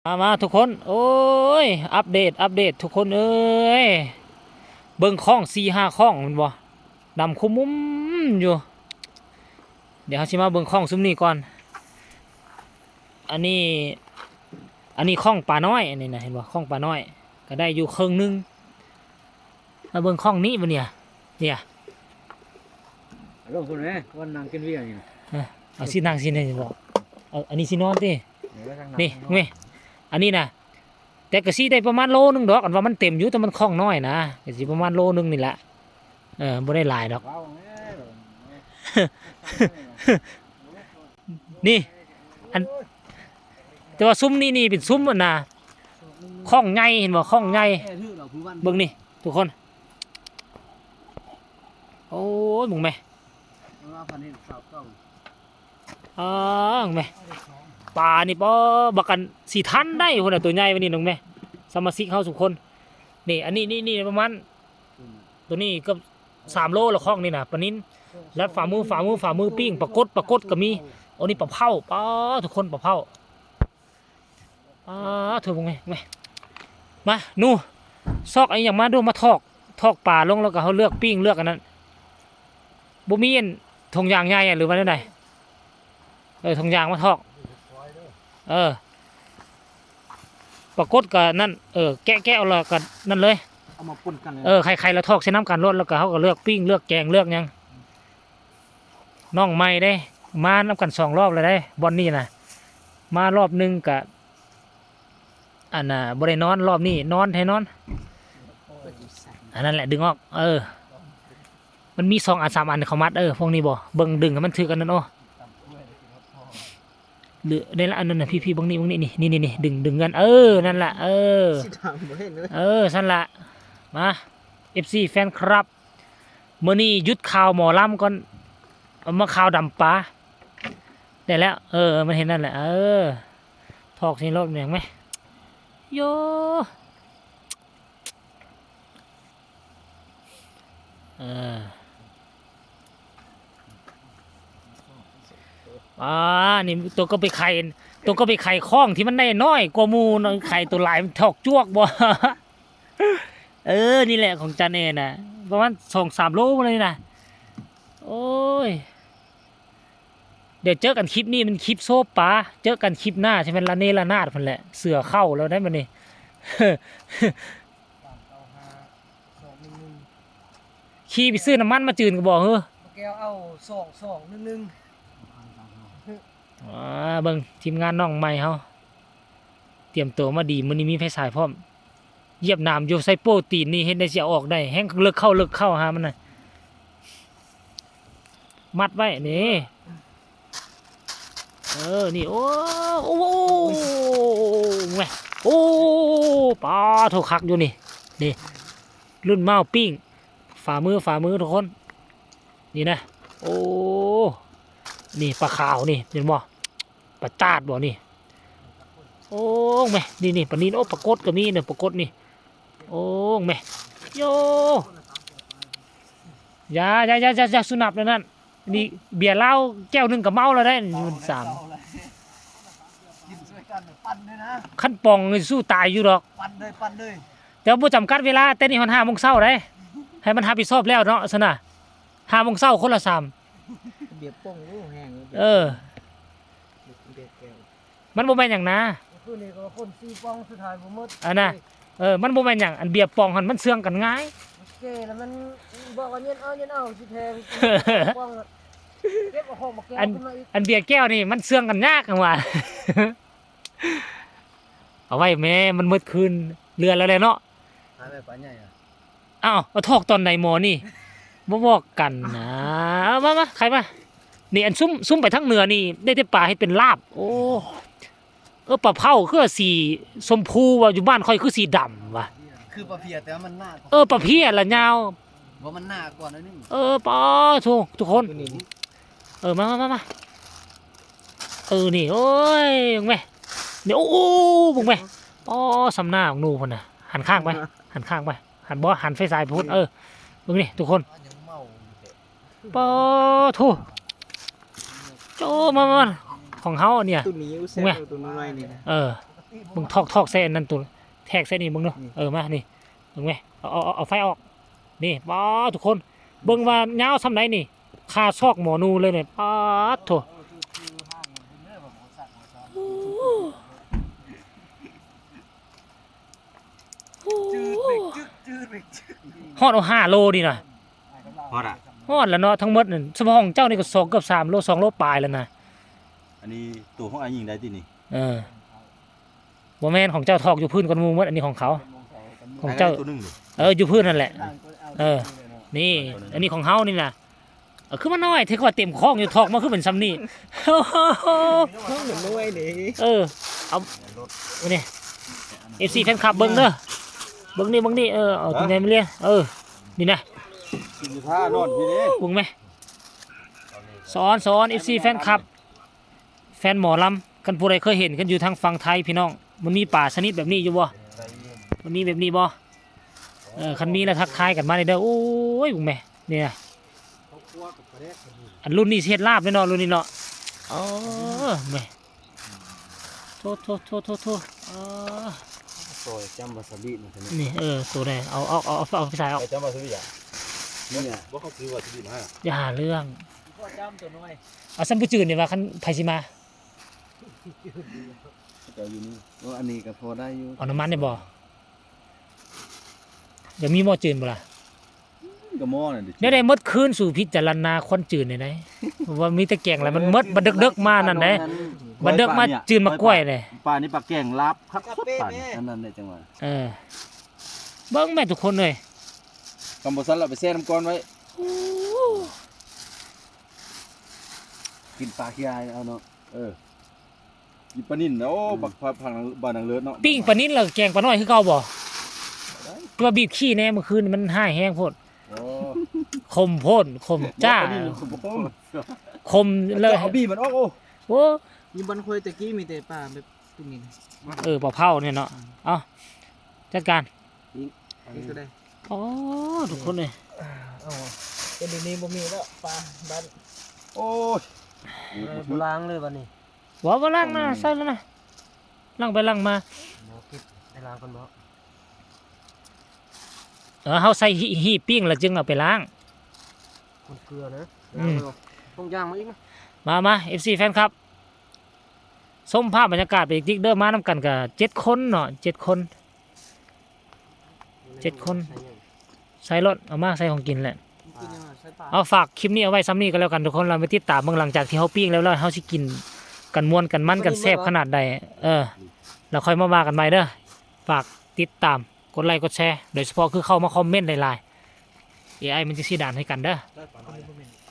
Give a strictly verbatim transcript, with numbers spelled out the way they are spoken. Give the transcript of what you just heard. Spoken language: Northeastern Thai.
มา มาทุกคน โอ้ย อัปเดต อัปเดตทุกคนเอ้ย เบิ่งข้องสี่ห้าข้องแม่นบ่ ดำคุมุมอยู่ เดี๋ยวเฮาสิมาเบิ่งข้องซุมนี้ก่อน อันนี้ อันนี้ข้องปลาน้อย อันนี้นะ เห็นบ่ ข้องปลาน้อย ก็ได้อยู่ครึ่งหนึ่ง มาเบิ่งข้องนี้บ่เนี่ย เนี่ย ลงพุ้นแหม วันนั่งกินเบียร์นี่นะ เออ เอาสินั่งสิเนี่ยบอก เอา อันนี้สินอนติ เดี๋ยวนั่ง นี่ นอน แม่ อันนี้นะ แต่ก็สิได้ประมาณโลนึงดอก อันว่ามันเต็มอยู่ แต่มันข้องน้อยนะ ก็สิประมาณโลนึงนี่แหละ เออ บ่ได้หลายดอก ว้าวแม่ นี่ อัน แต่ว่าซุมนี้นี่เป็นซุมอันน่ะ ข้องใหญ่ เห็นบ่ ข้องใหญ่ เบิ่งนี่ ทุกคน โอ้ย มึงแม่ อ๋อ มึงแม่ ปลานี่บ่ บักกันสิทันได้พุ้นน่ะ ตัวใหญ่ปานนี้ มึงแม่ สมาชิกเฮาทุกคน นี่ อันนี้ นี่ นี่ ประมาณ ตัวนี้ก็สามโลละ ข้องนี่นะ ปลานิล และฝ่ามือ ฝ่ามือ ฝ่ามือปิ้ง ปลากด ปลากดก็มี โอ้ นี่ปลาเผา ปลา ทุกคน ปลาเผา ปลา เถอะ มึงแม่ แม่ มา หนู ซอกไอ้หยังมาดู มาถอก ถอกปลาลง แล้วก็เฮาเลือกปิ้ง เลือกอันนั้น บ่มีอันถุงยางใหญ่อะ หรือว่าแนวใด เออ ถุงยางมาถอก เออ ปลากดก็นั่น เออ แกะ แกะเอาแล้วก็นั่นเลย เอามาปนกันเลย เออ ไข่ ไข่แล้วถอกใส่น้ำกันโลด แล้วก็เฮาก็เลือกปิ้ง เลือกแกง เลือกหยัง น้องใหม่เด้ มานำกันสองรอบแล้วเด้ บ่อนนี้นะ มารอบหนึ่งก็ อันน่ะ บ่ได้นอน รอบนี้นอน ให้นอน อันนั้นแหละ ดึงออก เออ มันมีสองอัน สามอันเขามัด เออ พวกนี้บ่ เบิ่ง ดึงให้มันถือกันนั่น โอ้ หรือในละอันนั้นน่ะ พี่ๆ เบิ่งนี่ เบิ่งนี่ นี่ นี่ นี่ ดึง ดึงกัน เออ นั่นล่ะ เออ สิถามบ่เห็นเลย เออ ซั่นล่ะ มา เอฟซี แฟนคลับ มื้อนี้หยุดข่าวหมอลำก่อน เอามาข่าวดำปลา ได้แล้ว เออ มันเห็นนั่นแหละ เออ ถอกสิรอบหนึ่งไหม โย เออ อ่า นี่ตัวก็ไปไข ตัวก็ไปไขข้องที่มันได้น้อยกว่าหมู่เนาะ ไขตัวหลายมันถอกจวกบ่ เออ นี่แหละของจันเองน่ะ ประมาณสองสามโลเลยนะ โอ้ย เดี๋ยวเจอกันคลิปนี้มันคลิปโซปา เจอกันคลิปหน้าที่มันระเนระนาดพุ้นแหละ เสือเข้าแล้วได้บัดนี้ สามเก้าห้า สองหนึ่งหนึ่ง ขี่ไปซื้อน้ำมันมาจืนก็บอก เฮ้อ แก้วเอา สองสองหนึ่งหนึ่ง อ่า เบิ่งทีมงานน้องใหม่เฮา เตรียมตัวมาดี มื้อนี้มีไฟฉายพร้อม เหยียบน้ำอยู่ ใส่โป้ตีนนี่ เฮ็ดได้สิเอาออกได้ แฮงเลิกเข้า เลิกเข้าหามันน่ะ มัดไว้ นี่ เออ นี่ โอ้ โอ้ โอ้ แม่ โอ้ ปลาโทคักอยู่นี่ นี่ รุ่นเมาปิ้ง ฝ่ามือ ฝ่ามือทุกคน นี่นะ โอ้ นี่ปลาขาวนี่ เห็นบ่ ปลาจาดบ่นี่ โอ้ แม่ นี่ นี่ ปลานิล โอ้ ปลากดก็มีเนี่ย ปลากดนี่ โอ้ แม่ โย อย่า อย่า อย่า อย่า อย่าสุนับเลยนั่น นี่เบียร์เหล้าแก้วหนึ่งก็เมาแล้วได้ มันสาม กินช่วยกัน ปั่นเลยนะ คันป่องนี่สู้ตายอยู่ดอก ปั่นเลย ปั่นเลย แต่บ่จำกัดเวลา แต่นี่ฮอดห้าโมงเช้าได้ ให้มันรับผิดชอบแล้วเนาะ ซั่นน่ะ ห้าโมงเช้าคนละสาม เบียร์ป่องรู้แฮง เออ เบียร์แก้ว มันบ่แม่นหยังนะ คืนนี้ก็คนสี่ป่องสุดท้ายบ่หมด อันน่ะ เออ มันบ่แม่นหยัง อันเบียร์ป่องหั่นมันเชื่องกันง่าย เจ้แล้วมันบอกว่าเย็นเอา เย็นเอา สิแทง ป่องอะ เก็บเอาของมาแก้ว อัน ขึ้นมาอีก อันเบียร์แก้วนี่มันเชื่องกันยากจังหวะ เอาไว้แม่ มันหมดคืน เรือแล้วแหละเนาะ หาแม่ปลาใหญ่อะ อ้าว เอาถอกตอนไหนหมอนี่ บ่บอกกันนะ เอามา มา ใครมา นี่อันซุ่ม ซุ่มไปทางเหนือนี่ ได้แต่ปลาเฮ็ดเป็นลาบ โอ้ เออ ปลาเผาคือสีชมพูว่ะ อยู่บ้านข้อยคือสีดำว่ะ คือปลาเพียแต่ว่ามันหน้ากว่า เออ ปลาเพียละยาว ว่ามันหน้ากว่าหน่อยนึง เออ ปลา ทุก ทุกคน ตัวนี้ เออ มา มา มา มา เออ นี่ โอ้ย มึงแม่ นี่ โอ้โอ้มึงแม่ ปอสำหน้าของหนูพุ้นน่ะ หันข้างไป หันข้างไป หันบ่ หันไฟฉายพุ้น เออ มึงนี่ ทุกคน ยังเมาอยู่เด้ ปอโถ โจ้ มา มา ของเฮาเนี่ย ตัวนี้อยู่แซ่บ มึงแม่ ตัวน้อยนี่นะ เออ เบิ่งทอก ทอกใส่อันนั้น ตัวแทกใส่นี่เบิ่งเนาะ อืม เออ มา นี่ เบิ่งแม่ เอา เอา เอา เอาไฟออก นี่ ป๊าด ทุกคน เบิ่งว่ายาวส่ำใดนี่ คาซอกหมอนูเลยเนี่ย ป๊าดโธ่ จืดเบรกจึก จืดเบรกจึก ฮอดเอาห้าโลนี่นะ ฮอดอะ ฮอดแล้วเนาะ ทั้งหมดนั่น เฉพาะของเจ้านี่ก็สอง เกือบสามโล สองโลปลายแล้วนะ อันนี้ตัวของอ้ายหญิงได้ตินี่ เออ บ่แม่น ของเจ้าทอกอยู่พื้นก่อนหมู่หมด อันนี้ของเขา ของเจ้า ตัวหนึ่งนี่ เออ อยู่พื้นนั่นแหละ เออ นี่ อันนี้ของเฮานี่นะ เออ คือมันน้อย ถือว่าเต็มคอกอยู่ ทอกมาคือเป็นส่ำนี่ ห้องมันน้อยนี่ เออ เอา นี่ เอฟซี แฟนคลับเบิ่งเด้อ เบิ่งนี่ เบิ่งนี่ เออ เอาตัวใหญ่มาเลี้ยง เออ นี่นะ กินอยู่ท่านอนพี่นี่ เบิ่งแม่ สอน สอน เอฟซี แฟนคลับ แฟนหมอลำ คันผู้ใดเคยเห็นกันอยู่ทางฝั่งไทยพี่น้อง มันมีปลาชนิดแบบนี้อยู่บ่ มันมีแบบนี้บ่ เออ คันมีแล้วทักทายกันมาได้เด้อ โอ้ย เบิ่งแม่ นี่นะ อันรุ่นนี้สิเฮ็ดลาบแน่นอน รุ่นนี้เนาะ เออ แม่ โธ่ โธ่ โธ่ โธ่ โธ่ เออ ซอยจ้ำวาซาบิมันจะนี่ นี่ เออ ตัวใด เอา เอา เอา เอา เอาไปใส่เอา ไอ้จ้ำวาซาบิอ่ะ นี่ไง บ่เขาซื้อวาซาบิมาให้ อย่าหาเรื่อง พ่อจ้ำตัวน้อย เอาซ้ำผู้จืดนี่ว่าคันไผสิมา เจ้าอยู่นี่ โอ้ อันนี้ก็พอได้อยู่ เอาน้ำมันได้บ่ เดี๋ยวมีหม้อจืดบ่ล่ะ ก็หม้อนั่นดิ เดี๋ยวได้หมดคืนสู่พิจารณาควันจืดนี่ได๋ ว่ามีแต่แกงแล้วมันหมด บัดเดิกๆมานั่นเด้ บัดเดิกมาจืดมากล้วยเด้ ปลานี่ปลาแกงลาบคักสุดปลานี่ อันนั้นได้จังหวะ เออ เบิ่งแม่ทุกคนเอ้ย คำบ่ซั้นเราไปแช่น้ำก้อนไว้ กินปลาขี้อายเอาเนาะ เออ กินปลานิ่นนะ โอ้ อืม บักผัก ผักบานนางเลิศเนาะ ปิ้งปลานิ่นแล้วแกงปลาน้อยคือเก่าบ่ ได้ ตัวบีบขี้แน่ เมื่อคืนมันฮ้ายแฮงโพด โอ้ ขมโพด ขมจ้า ปลานิ่นขมโพด ขมเลย เอาบีบมันออก โอ้ โอ้ อยู่บ้านข้อยแต่กี้มีแต่ปลาแบบตรงนี้นะ เออ ปลาเผาเนี่ยเนาะ เอา จัดการ นี่ก็ได้ โอ้ ทุกคนเอ้ย เอา แต่เดี๋ยวนี้บ่มีแล้วปลาบ้าน โอ้ย บ่ล้างเลยบัดนี้ บ่ บ่ล้างนะ อืม ใส่แล้วนะ ล้างไปล้างมา บ่คิดได้ล้างก่อนบ่ เออ เฮาใส่หี หีบปิ้งแล้วจึงเอาไปล้าง คนเกลือนะ อืม ล้างเลยบ่ ต้องย่างมาอีกนะ มา มา เอฟซี แฟนคลับ ชมภาพบรรยากาศไปอีกจิกเด้อ มานำกันก็เจ็ดคนเนาะ เจ็ดคน เจ็ดคน ใส่รถ เอามาใส่ของกินแหละ กินยังไง ใส่ปลา เอา ฝากคลิปนี้เอาไว้ส่ำนี้ก็แล้วกันทุกคน เราไปติดตามเบิ่งหลังจากที่เฮาปิ้งแล้ว แล้วเฮาสิกินกันม่วนกันมันกันแซ่บขนาดใด เออ แล้วค่อยมาว่ากันใหม่เด้อ ฝากติดตาม กดไลค์กดแชร์ โดยเฉพาะคือเข้ามาคอมเมนต์หลายๆ เอไอ มันจะสิดันให้กันเด้อ ได้ปลาน้อยนะ